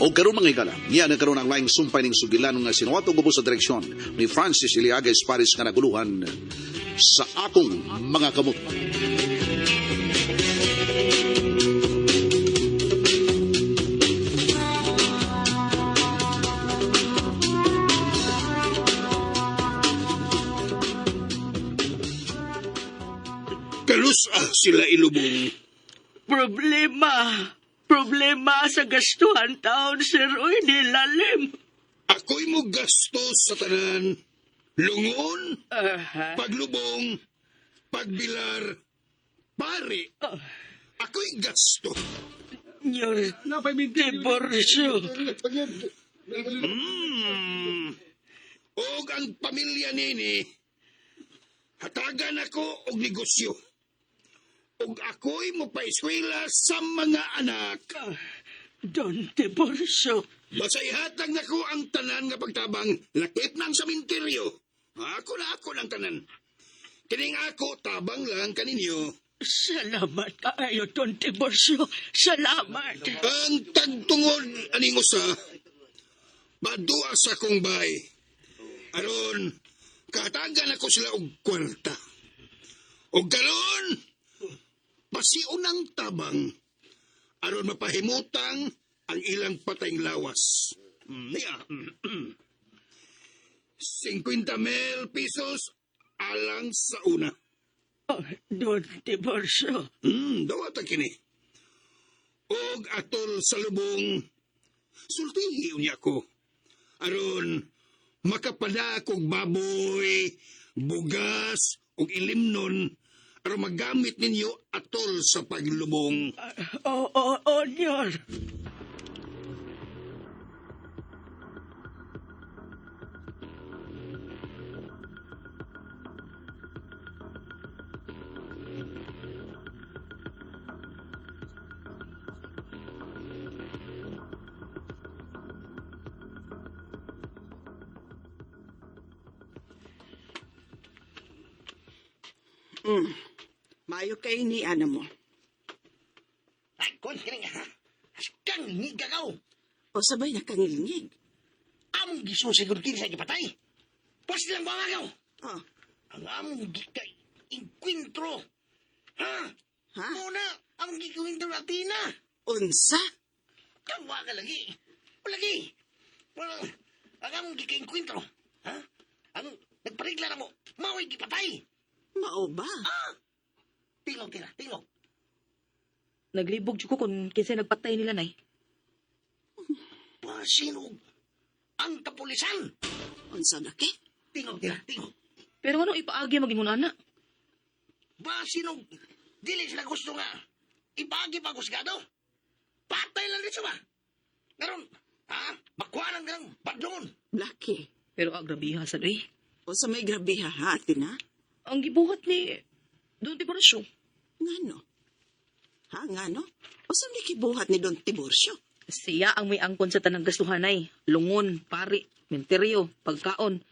O karon, mga higala, niya na karon ang laing sumpay ning sugilan nga sinuwato gubo sa direksyon ni Francis Iliaga Paris nga naguluhan Sa Akong Mga Kamot. Kalusa sila ilubong. Problema. Problema sa gastuhan taon, sir. Uy, nilalim. Ako'y mo gastos sa tanan. Lungon, Aha. paglubong, pagbilar, pare. Ako'y gasto. Your divorcio. Og ang pamilya nini, hatagan ako og negosyo. Og ako'y mopaeskwela sa mga anak. Don Tiburcio. Basta ihatag nako ang tanan nga pagtabang, lakip ng sementeryo. Ako na ako ng tanan. Kining ako, tabang lang kaninyo. Salamat kaayo, Don Tiburcio. Salamat. Ang tagtungod aning usa, badua sa kong bay. Aron, katagan ako sila og kwarta. Og karon, pasion ang tabang. Aron mapahimutang ang ilang patayng lawas. Niya. 50 mil pesos alang sa una. Oh, Don Tiburcio. Dawata kini. Og atol sa lubong, sultihi unya ko. Aron, makapada kog baboy, bugas, og ilimnon, aron magamit ninyo atol sa paglubong. Oh, oh, oh, Nyor. Maayo kay ni ana mo. Ay, kon, kining, ha? Kang nigagaw. O sabay na kangilingig. Among gisusigod kini sa gipatay. Pas lang bangagaw. Oh, Ang among gika inkwentro. Ha? Ha? Muna, among gikwentro na tina. Unsa? Kang wa ka lagi. Lagi. Wala, ang among gika inkwentro. Ha? Ang nagparigla na mo, mao'y gipatay. Mao ba? Tingog, tira, tingog. Naglibog jud ko kung kinsay nagpatay nila, Nay. Pasinog. Ang kapulisan. Unsa na ke? Tingog, tira, tingog. Pero ano ipaagi magingon ana? Basinog. Dili sila gusto nga. Ibagi pa kusgado. Patay lang dito ba? Karon, ha? Makuha lang ganang badlungon. Blackie. Pero grabiha sad eh. Unsa may grabe ha, ha, Athena? Ang gibuhat ni Don Tiburcio. Ngano? Ha, ngano? Unsa may kibuhat ni Don Tiburcio? Siya ang may angkon sa tanang gastuhanay. Lungon, pari, menteryo, pagkaon.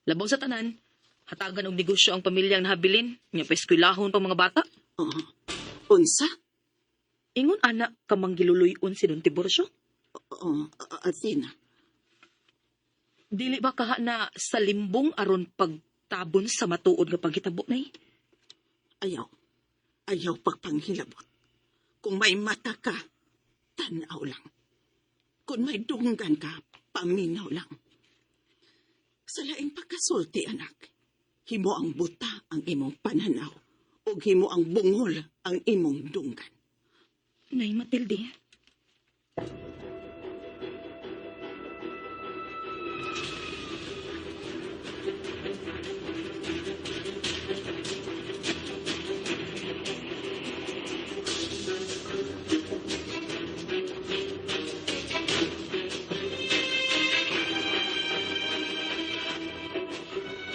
Labaw sa tanan, hatagan og negosyo ang pamilyang nahabilin, nya paeskwelahon pa mga bata. Oh. Unsa? Ingon ana kamang giluluyon si Don Tiburcio. Oo, Athena. Dili ba kaha na sa limbong aron pagtabon sa matuod nga paghitabo, Nay? Ayaw. Ayaw pagpanghilabot. Kung may mata ka, tanaw lang. Kung may dunggan ka, paminaw lang. Sa laing pagkasulti, anak, himo ang buta ang imong pananaw ug himo ang bungol ang imong dunggan. Nay Matilde.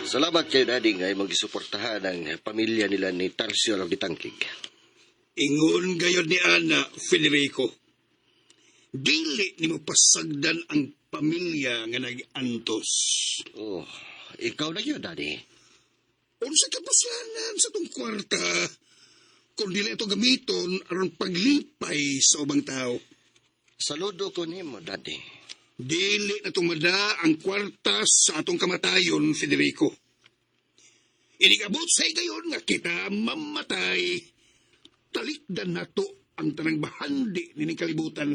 Salamat kay Daddy nga imong gisuportahan ang pamilya nila ni Tarcio Lagitangkig. Ingon gayon ni Ana, Federico. Dili nimo pasagdan ang pamilya nga nag-antos. Oh, ikaw na yun, Daddy. Unsa kapuslanan sa tong kwarta kung dili ito gamiton aron paglipay sa ubang tao. Saludo ko nimo, Daddy. Dili na tumada ang kwarta sa atong kamatayon, Federico. Inigabot sa higayon nga kita mamatay. Talikdan nato ang tanang bahandi nining kalibutan.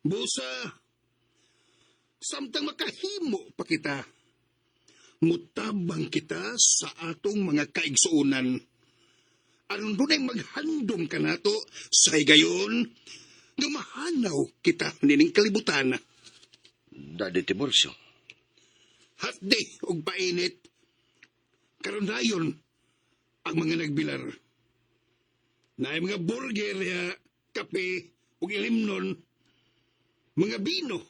Busa, samtang makahimo pa kita, mutabang kita sa atong mga kaigsuonan. Aron dunay maghandom kanato sa higayon nga mahanaw kita nining kalibutan. Daddy Tiburcio. Hatdi og painit. Karon dayon ang mga nagbilar. Naay mga burger ya, kape ug ilimnon, mga bino.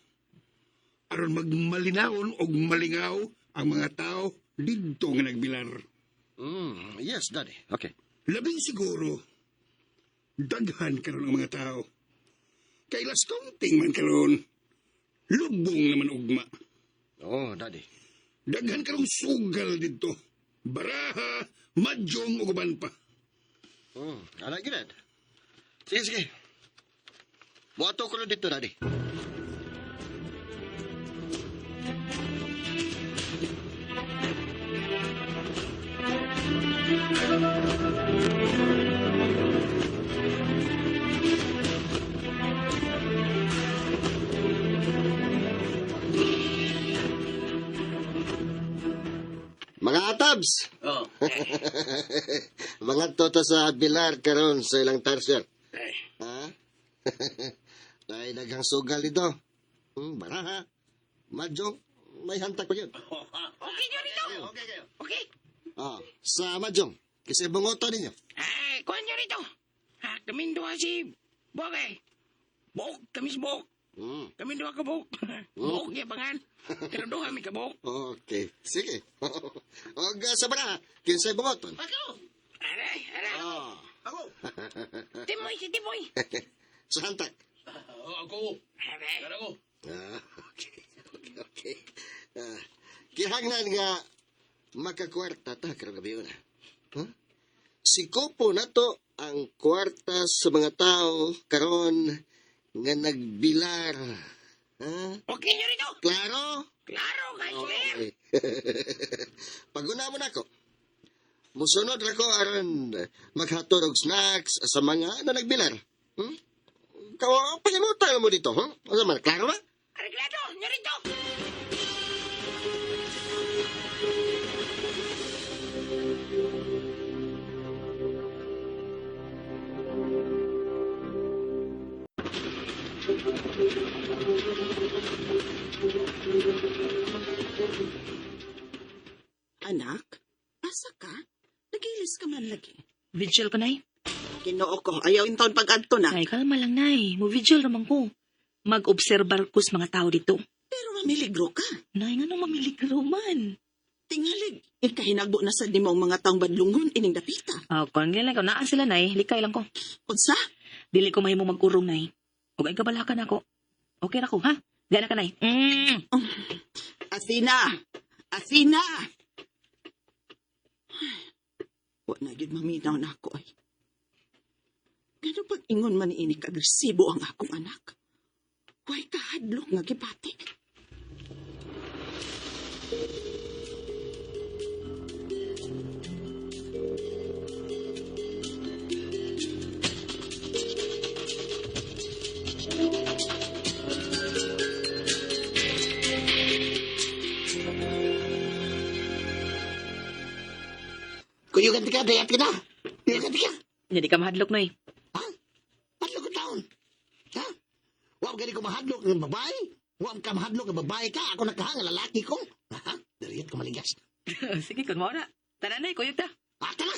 Aron magmalinawon og malingaw ang mga tao didto nga nagbilar. Yes, Daddy. Okay. Labing siguro, daghan karon ang mga tao. Kay last counting man karon, lubong naman ugma. Oh, Daddy. Daghan karong sugal didto. Baraha, madyong ug uban pa. Alay gyud. Sige, sige. Muato ko lang dito, Daddy. Mga atabs! Oh. Mga toto sa Bilar karon sa ilang tarsier. Ay. Ha? Ay, daghang sugal dito. Baraha. Mahjong, may hanta ko yun. Okay nyo rito. Okay kayo. Okay. Ah, sa Mahjong, kasi bungoto ninyo. Ay, kuhan nyo rito. Ha, kaming duha si Bok eh. Bok, kami si Bok. Kami duha ka Bok. Bok, ya pangan. Pero duha mi ka Bok. Okay, sige. Og sa baraha, kinsay bungoton. Ako. Aray, aray. Ah. Ako. Timoy, si Timoy. Sa hantak. Ako. Aray. Ako. Ah, okay, okay, okay. Ah, kinahanglan nga makakwarta ta karong gabi una. Huh? Sikopo na to ang kwarta sa mga tao karon nga nagbilar. Ha? Okay nyo rito. Klaro? Klaro, guys. Okay. Okay. Paguna mo na ako. Musunod ra ko aron maghatod og snacks sa mga na nagbilar. Kawa, pangimutan mo dito, huh? Ano man, klaro ba? Areglado, nyo rito. Anak, asa ka? Nagilis ka man lagi. Vigil ko, Nay. Ginoo ko, ayaw intaon pag-adto na. Nay, kalma lang, Nay. Mo-vigil raman ko. Mag-obserbar ko sa mga tao dito. Pero mamiligro ka. Nay, nga nung mamiligro man. Tingalig, ikahinagbo na sa nimo ang mga taong badlungon ining dapita. Ah, kung lang ko, naa sila, Nay. Likay lang ko. Unsa? Dili ko mahimo mag-urong, Nay. Ug ay kabalakan ako. Okay ra ko, ha? Diyan na ka, Nay. Athena! Athena! Ay, wa na gyud maminaw na ako ay. Gano pag ingon man ini agresibo ang akong anak. Way kahadlok nga gipati. Kuyugan ka, dayat ka na. Kuyugan ka. Hindi ka mahadlok, Nay. Ha? Hadlok ko taon. Ha? Wa gani ko mahadlok ng babae. Wa ka mahadlok ng babae ka. Ako nakahanga lalaki ko. Ha? Dariyat ko maligas. Sige, kung mao na. Tara, Nay. Kuyog ta. Ata na.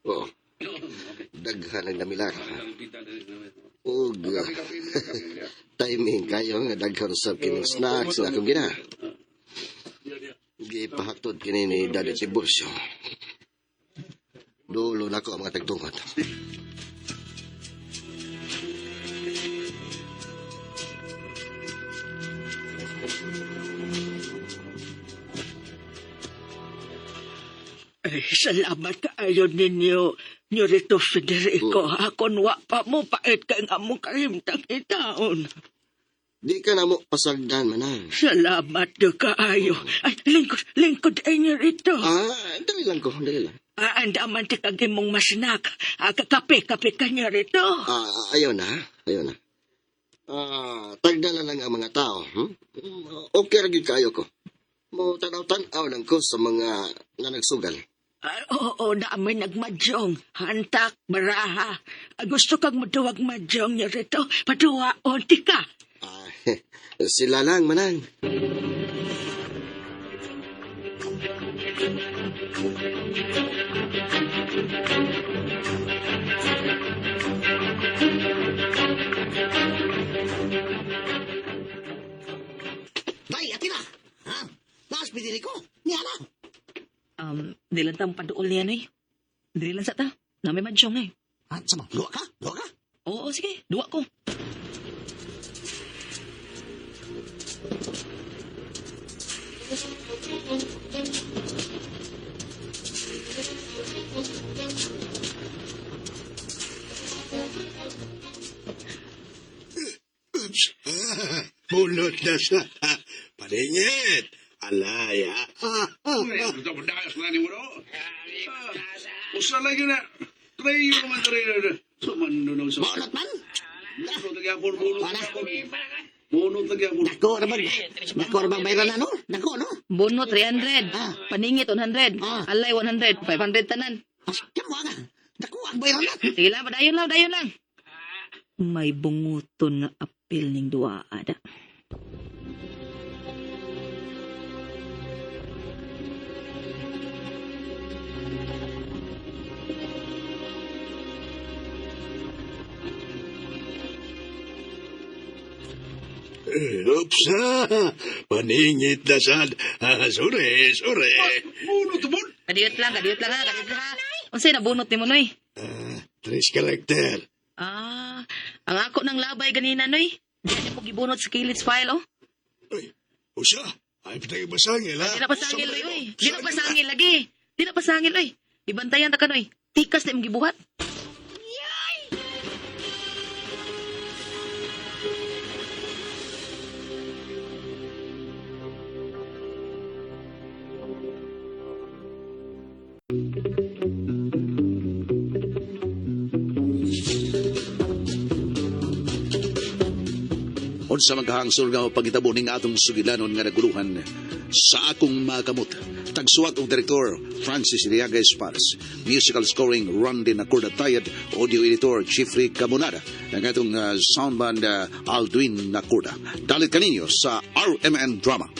Oo. Daghan ang namilar. Og timing kayo nga daghan sa kining snacks na akong gina. Gipahaktod kini ni Daddy Tiburcio. Dulo na ko ang mga tagtungot. Ay, salamat kaayo ninyo, Nyorito Federico. Akon wa pa mo pait kay nga mo karimtang itaon. Di ka na mo pasagdan, manang. Salamat do kaayo. Ay, lingkod, lingkod ay Nyorito. Ah, dali lang ko, dali lang. Ah, andaman ti kagimong masnak. Ah, kakape, kape ka Nyorito. Ah, ayaw na, ayaw na. Ah, tagdala lang ang mga tao. Okay ra gyud kaayo ko. Mo tanaw-tanaw lang ko sa mga nga nagsugal. Ay, oo, na may nagmadyong. Hantak, baraha. Ah, gusto kang maduwag madyong Nyorito. Paduwa, onti ka. Ah, sila lang, manang. Day, ati na. Ha? Naas Federico? Niya na. Dilan ta ang paduol niya, noy. Dili lang sa ta. Na may madyong eh. Ha, sama, duwa ka? Duwa ka? Oo, sige. Duwa ko. Oops. Bunot na siya. Paningit. Alaya. Usa lagi na. Trayo naman trayo. Sumando sa. Bunot man. Bunot lagi ako, bunot Wala. lagi ako. Bunot lagi ako. Dako ra bang. Dako ra bang bayran na no? Dako no? Bono, 300. Ah. Paningit, 100. Ah. Alay, 100. 500 tanan. As kamo nga. Dako ang bayran na. Sige lang, padayon lang, dayon lang. May bunguton nga apil ning duwa, ada. Oops. Paningit na sad. Sorry, sorry. Bunot, bunot. Kadiyot lang, kadiyot lang ha, kadiyot lang ha. Unsay nabunot nimo, Noy? Tres karakter. Ah, ang ako ng labay ganina, Noy. Di na ko gibunot sa kilits file, oh. Uy, usa. Ay, patay basangil, ha? Di na pasangil, oy, oy. Di na pasangil lagi. Di na pasangil, oy. Ibantayan ta ka, Noy. Tikas na imong gibuhat. Unsa maghangsol nga pagitabo ning atong sugilanon nga naguluhan sa akong mga kamot. Tagsuwat og direktor Francis Iriaga Espares. Musical scoring Randy Nacorda Tayad, audio editor Jeffrey Camonada, ang atong soundman Aldwin Nacorda. Dalit kaninyo sa RMN Drama.